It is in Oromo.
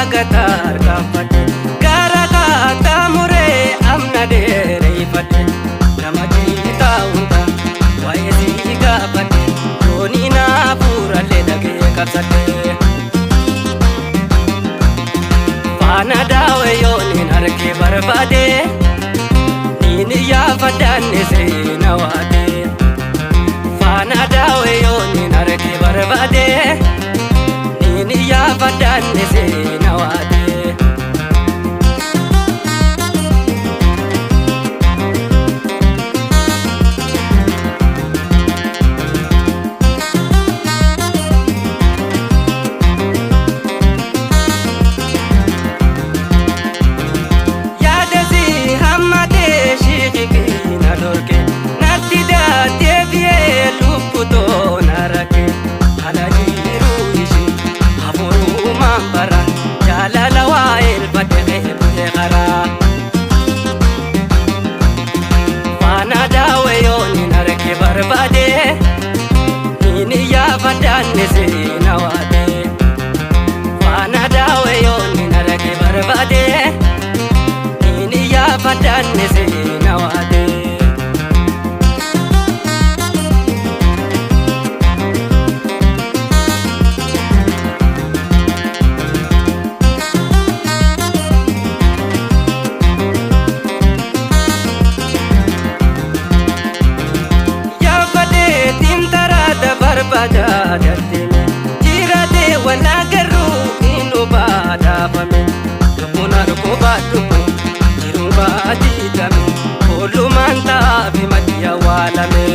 laga tarkaanfadhe gara kaattaa-muree amna dheereeffadhe nama ciitaa hunda waa'ee sii gaafadhe yoonii naa fuurallee dhagee qabsadhe. Faana daawee yooniin argee barbaade niin iyyaafadhaanne seena waade. Faana daawee yooniin argee barbaade niin iyyaafadhaanne seena waade. Yaadasi hammatee shiiqii na dhorke natti daatee lubbutoo na rakke ala jiruu ishee hafuurumaan bara jaalala waa elfadhe bu'ee karaa. Faana daawee yooniin arge barbaade niin iyyaafadhaanne seena waade. Faana daawee yooniin arge barbaade. Niin iyyaafadhaanne seena waade. Yaafadhee timtaraata barbaadaa dartime jiraatee wal agarruu inu baadhaafame lubbuun harkuu baadhubu jiruun baatiitame oolumaan taafi maddi awwaalame.